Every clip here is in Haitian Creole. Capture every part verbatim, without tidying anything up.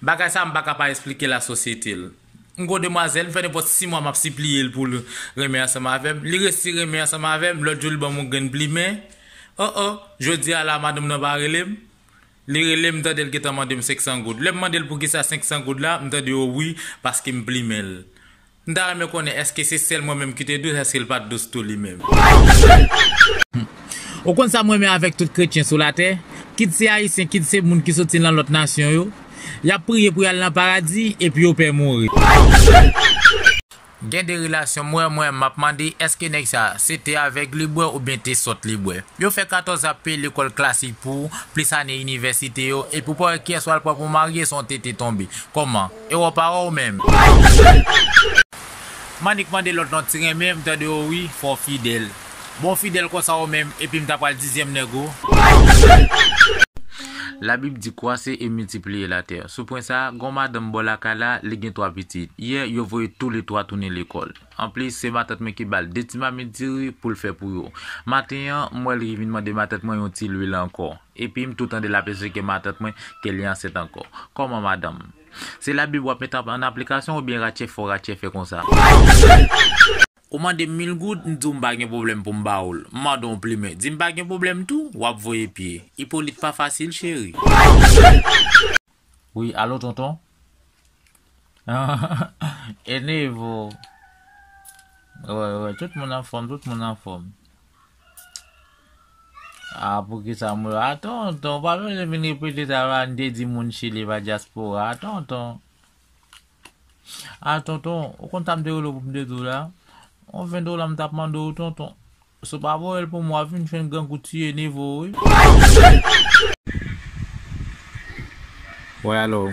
Bagay sa, m pa ka pa eksplike lasosyete l. M gon demwazèl, m fè nenpòt sis mwa m ap sipliye l pou l renmen ansanm avè m. Li resi renmen ansanm avè m, lòt jou li ban m yon grenn plimen. Oh oh, jodi a la, madanm nan pa rele m. Li rele m, m tande l gentan mande m senk san goud. Lè m mande l poukisa senk san goud la, m tande yo wi, paske m plimen l. M ta renmen konnen èske se sèl mwen menm ki te dous, èske l pa t dous tou li menm. Ou konn sa m renmen avèk tout kretyen sou latè? Kit se ayisyen, kit se moun ki soti nan lòt nasyon yo, y ap priye pou y al nan paradi, epi yo pè mouri. Gen de relasyon m wè, mwen, m ap mande, èske nèg sa, se te avèg li bwè oubyen te sòt li bwè? Yo fè katòz ap peye lekòl klasik pou ou, plis ane inivèsite yo, epi w pa wè kiyès w al pran pou marye, se yon tete tonbe. Kòman? E w pa wè w menm? M annik mande lòt lan ti renmen, m tande w wi, fò w fidèl. Bon, w fidèl konsa w menm, epi m ta pral dizyèm nèg ou. Labib di, kwase e miltipliye latè. Sou pwen sa a, gon madanm bò lakay la, li gen twa pitit. Yè, yo voye toulètwa tounen lekòl. Anplis, se matant mwen ki ba l de ti mamit diri pou l fè pou yo. Maten an, m wè l ri vin mande matant mwen yon ti lwil ankò. Epi m tou tande l ap esplike matant mwen ke li ansent ankò. Kòman, madanm? Se Labib w ap met an, an aplikasyon oubyen ratchè fè w ratchè fè konsa? Ou mande m mil goud, m di w m pa gen pwoblèm pou m ba w l. M mande w yon plimen, di m pa gen pwoblèm tou, w ap voye pye. Ipolit pa fasil, cheri. Wi, alo, tonton? E nivo. Wè, wè, tout moun anfòm, tout moun anfòm. A, poukisa mwen, a, tonton, w pa bezwen vin repete sa, la, n te di moun Chili pa dyaspora, a, tonton. A, tonton, ou konn sa m te rele w pou m te di w la? Yon ven dola m t ap mande w, tonton. Si w pa voye l pou mwen, w ap vin jwenn grangou tiye nivo w, wi. Wè, alo.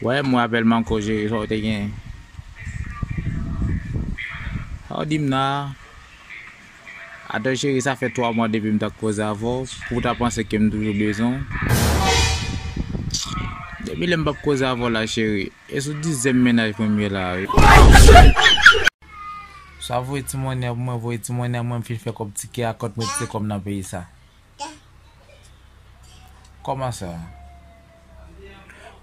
Wè, m rapèl m ankò jere sa w te gen. Sa w di m nan? Atò, cheri, sa fè twa mwa depi m t ap koze avè w, pou w ta panse ke m toujou bezwen w. Depi lè m p ap koze avè w la, cheri, e sou dizyèm mennaj mwen m ye la, wi. Sa voye ti monnen pou mwen, voye ti monnen, mwen m fin fè kòb tikè a, kòt mwen se kòb nan peyi sa. Kòman sa?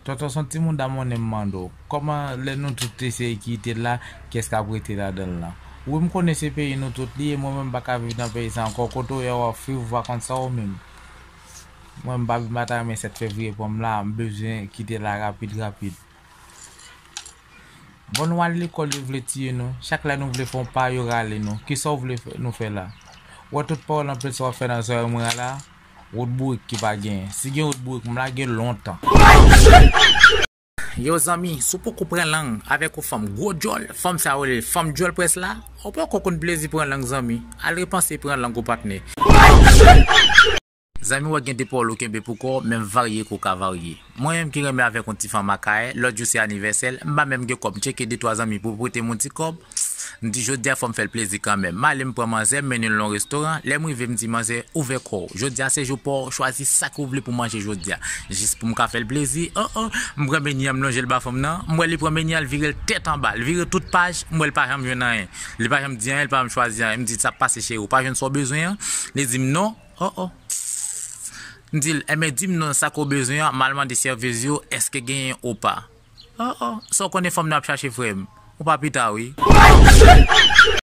Tonton, se yon ti mouda monnen m mande w. Kòman lè nou tout te se kite la, kiyès k ap rete ladan l lan? Wi, m konnen se peyi nou tout li ye, mwen menm m pa ka viv nan peyi sa ankò. Kote w ye a w ap viv, ou pa konn sa ou menm. Mwen m pa, m pa ta renmen sèt fevriye pran m la, m bezwen kite la rapid rapid. Bon, nou al lekòl, yo vle tiye nou. Chak lè nou vle fè yon pa, yo rale nou. Kisa w vle fè, nou fè la? Ou wè tout pawòl anpil sa w ap fè nan zòrèy mwen an la? Wout bourik ki pa genyen. Si gen wout bourik, m lage l lontan. Yo zanmi, si w poko pran lang avèk yon fanm gwo djòl, fanm sa yo rele fanm djòl près la, ou poko konn plezi pran lang zanmi. Al repanse pran lang ou patnè. Zanmi, w gen de pawòl ou kenbe pou kò w, men varye ke w ka varye. Mwen menm ki renmen avèk yon ti fanm Akayè, lòt jou se anivèsè l, m pa menm gen kòb, m tcheke de twa zanmi pou prete m yon ti kòb. M di jodi a fò m fè l plezi kanmenm. M ale m pran manzè, m mennen l nan yon restoran. Lè m rive, m di manzè, ouvè kò w. Jodi a se jou pa w, chwazi sa ke w vle pou manje jodi a. Jis pou m ka fè l plezi, oh oh, m pran menye a, m lonje l ba fanm nan. M wè li pran menye a, l vire l tèt anba, l vire tout paj, m wè l pa janm jwenn anyen. Li pa janm di anyen, li pa janm chwazi anyen. M di sa ap pase cheri, ou pa jwenn sa w bezwen an? Li di m non. Oh oh. M di l, enben di m non sa ke w bezwen an, m al mande sèvez yo èske genyen ou pa. Oh oh, sa w konnen fanm nan ap chache frè m. Ou pa pita wi.